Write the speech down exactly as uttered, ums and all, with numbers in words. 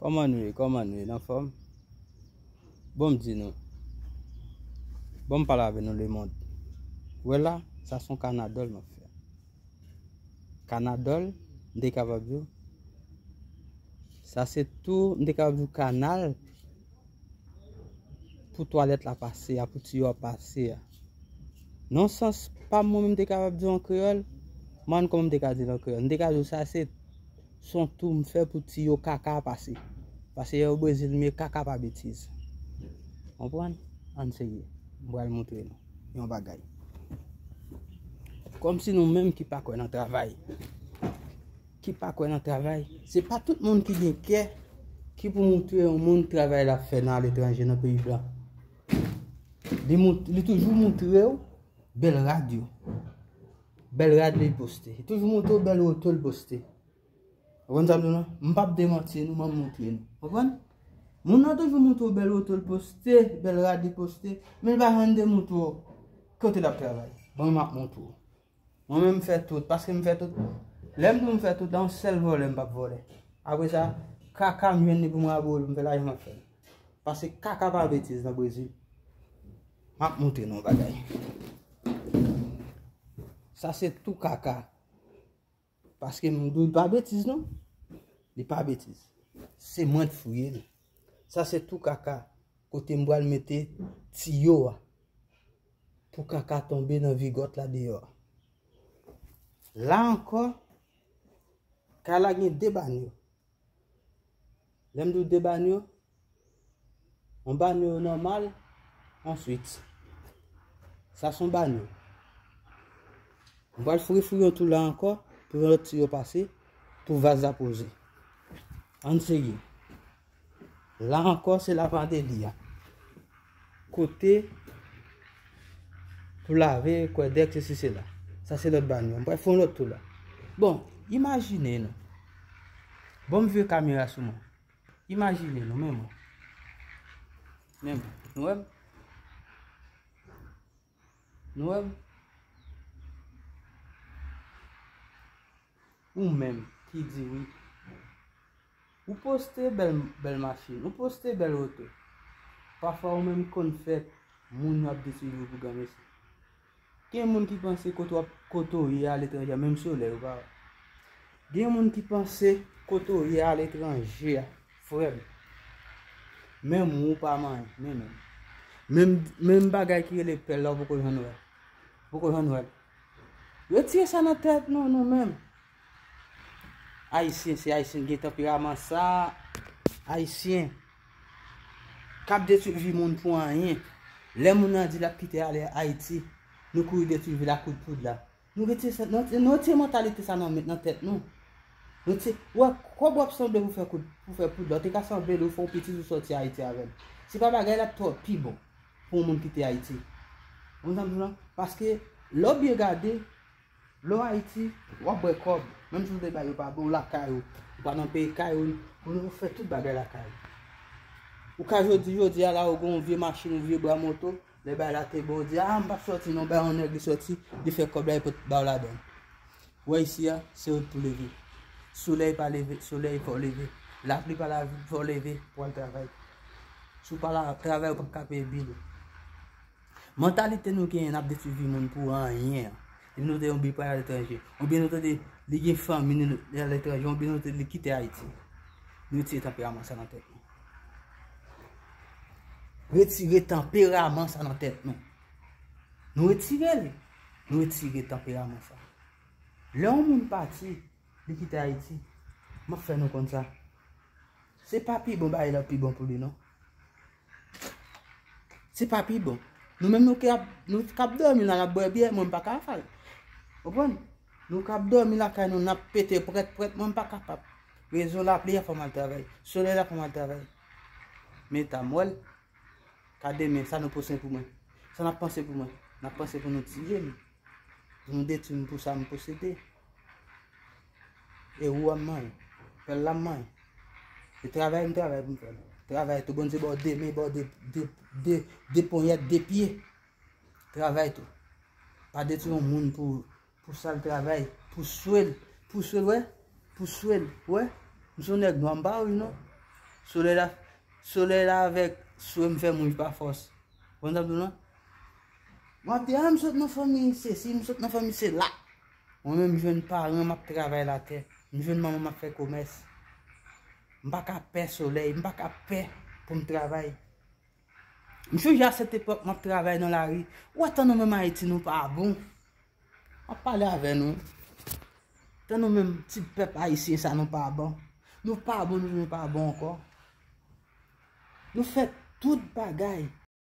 Kòman nou ye? Kòman nou ye? Nan fòm? Bon, m di nou. Bon, m pale avè nou, lemonn. Wè la, sa se yon kanadòl m ap fè. Kanadòl, m te kapab di w. Sa se tou, m te kapab di w kanal pou twalèt la pase a, pou tiyo a pase a. Nan sans pa m, mwen menm, m te kapab di w an kreyòl, man, kòman m te ka di l an kreyòl? M te ka di w sa se, se yon tou m fè pou tiyo kaka a pase. Paske o Brezil, men kaka pa betiz. Konprann? Ann serye. M pral montre nou yon bagay. Kòmsi nou menm ki pa kwè nan travay, ki pa kwè nan travay, se pa tout moun ki gen kè ki pou montre yon moun travay l ap fè nan aletranje, nan peyi blan. Li mont-, li toujou montre w bèl rad yo. Bèl rad li poste. Li toujou montre w bèl oto l poste. Ou konn sa m di w lan? M p ap demanti nou, m ap montre nou. Konprann? Moun nan toujou montre w bèl oto l poste, bèl rad li poste, men l pa janm demontre w kote l ap travay. Bon, m ap montre w. Mwen menm m fè tout, paske m fè tout. Lè m di w m fè tout, la yon sèl vòlè m p ap vòlè. Apre sa, kaka m jwenn li pou mwen abone, m fè lajan m ap fè l. Paske kaka pa betiz nan Brezil. M ap montre nou yon bagay. Sa se tou kaka. Paske m di w li pa betiz non. Li pa betiz. Se mwen k fouye l. Sa se tou kaka. Kote m pral mete tiyo a. Pou kaka tonbe nan vigòt la deyò. La ankò, kay la gen de banyo. Lè m di w de banyo, yon banyo nòmal, answit, sa se yon banyo. M pral foure foure yon tou la ankò, pou yon lòt tiyo pase, pou vaz la poze. Ann serye. La ankò, se lavandeli a. Kote pou lave, kwèdèk, sesi, sela. Sa se lòt banyo. M pral fè yon lòt tou la. Bon, imajine nou. Bon, m vire kamera sou mwen. Imajine nou, men mwen. Men mwen. Nou wè m? Nou wè m? Ou menm ki di wi. Ou poste bèl, bèl machin, ou poste bèl oto. Pafwa ou menm konn fè moun yo ap detwi vi w pou granmesi. Gen moun ki panse kote w ap, kote w ye aletranje a, menm solèy ou pa wè. Gen moun ki panse kote w ye aletranje a, frè m. Menm ou pa manyen, men menm. Menm, menm bagay ki rele pèl la, ou poko janm wè. Poko janm wè. Retire sa nan tèt nou, nou menm. Ayisyen, se Ayisyen ki gen tanperaman sa. Ayisyen k ap detwi vi moun pou anyen. Lè moun nan di l ap kite ale Ayiti, nou kouri detwi vi l ak kout poud la. Nou retire sa, nou, nou retire mantalite sa nan, nan tèt nou. Nou retire, wè, kòb w ap sanble pou fè kout, pou fè poud la, ou te ka sanble l, ou fè yon pitit, ou sòti Ayiti avè l. Se pa bagay la t twò pi bon pou yon moun kite Ayiti. Ou konn sa m di w lan? Paske lè w byen gade, lè w Ayiti, w ap bwè kòb. Menm si w te bay yo pa bon, w lakay ou, ou pa nan peyi kay ou, ou fè tout bagay lakay ou. Ou ka jodi, jodi a la, ou gen yon vye machin, yon vye bra moto, lè bagay la te bon, ou di, a, m p ap sòti non, bay yon nèg li sòti, li fè kòb la, li pot ba w ladan l. Ou wè isi a, se ou pou leve. Solèy pa leve, solèy fè w leve. Lapli pa la fè w leve pou al travay. Si w pa la travay, ou p ap ka peye bil ou. Mantalite nou genyen, n ap detwi vi moun pou anyen an. Epi nou te yon bi pral aletranje. Oubyen nou tande li gen fanmi li aletranje, oubyen nou tande li kite Ayiti. Nou retire tanperaman sa nan tèt nou. Retire tanperaman sa nan tèt nou. Nou retire l. Nou retire tanperaman sa. Lè yon moun pati, li kite Ayiti, m ap fè nou konn sa. Se pa pi bon bagay la pi bon pou li, non. Se pa pi bon. Nou menm nou k ap, nou k ap dòmi la, n ap bwè byè, mwen m pa ka fè l. Konprann? Nou k ap dòmi lakay nou, n ap pete prèt prèt, mwen m pa kapab. Rezon lapli a fè m al travay. Solèy la fè m al travay. Men ta m wè l. Ka demen, sa nou panse pou mwen? Sa n ap panse pou mwen? N ap panse pou nou tiye m. Pou nou detwi m pou sa m posede. E ou a m manyen. Pèl la m manyen. E travay m travay pou m fè l. Travay tou, Bondye ba w de men, ba w de, de, de, de ponyèt, de pye. Travay tou. Pa detwi yon moun pou, pou sa l travay, pou swe l, pou swe l, wè, pou swe l, wè. M se yon nèg nwa, m pa wouj non. Solèy la, solèy la avèk swe m fè m rive pa fòs. Konn sa m di w lan? Mwen ap di, a, m sot nan fanmi sesi, m sot nan fanmi sela. Mwen menm, m jwenn paran m ap travay latè. M jwenn manman m ap fè komès. M pa ka pè solèy, m pa ka pè pou m travay. M sonje a sèt epòk m ap travay nan lari. Ou wè tan nou menm Ayiti nou pa bon. M ap pale avè nou. Tan nou menm ti pèp ayisyen sa nou pa bon. Nou pa bon, nou tounen pa bon ankò. Nou fè tout bagay.